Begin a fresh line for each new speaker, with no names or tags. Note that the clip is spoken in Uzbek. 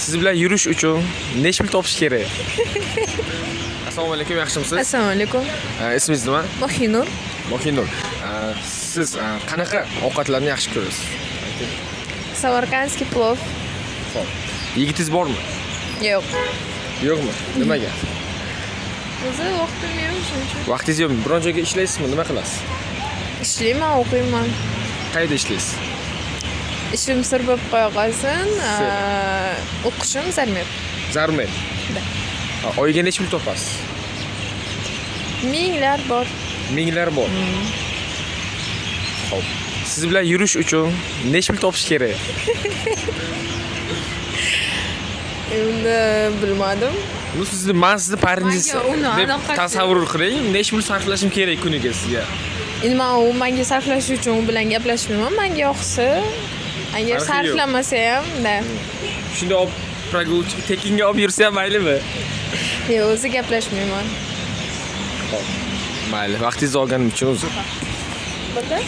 Siz bilan yurish uchun necha pul topish kerak? Assalomu alaykum, yaxshimisiz?
Assalomu alaykum.
Ismingiz nima?
Mohinur.
Mohinur. Siz qanaqa ovqatlarni yaxshi ko'rasiz?
Samarkandский plov.
Xo'p. Yigitingiz bormi?
Yo'q.
Yo'qmi? Nimaga?
O'zi vaqtim yo'q, shuning uchun.
Vaqtingiz yo'qmi? Biron joyga ishlaysizmi? Nima qilasiz?
Ishlayman, o'qiyman.
Qayerda ishlaysiz?
Ishim sir bo'lib qo'ya qolsin.
Sir.
O'qishim Zarmed.
Zarmed.
Да.
Oyiga necha pul topasiz?
Minglar bor.
Minglar bor. Xo'p. Siz bilan yurish uchun necha pul topish kerak?
Endi bilmadim.
Bu sizni, man sizni paringiz
Manga uni
deb
aloqasi
tasavvur qiling. Necha pul sarflashim kerak kuniga sizga?
Endi man u menga sarflash uchun u bilan gaplashmayman. Menga yoqsa, agar
Farqi yo'q.
sarflamasa ham, да.
Shunday olib прогулка tekinga olib yursa ham maylimi?
Yo'q, o'zi gaplashmayman.
Xo'p. Mayli, vaqtingizni olganim uchun uzr.
Bo'ldi?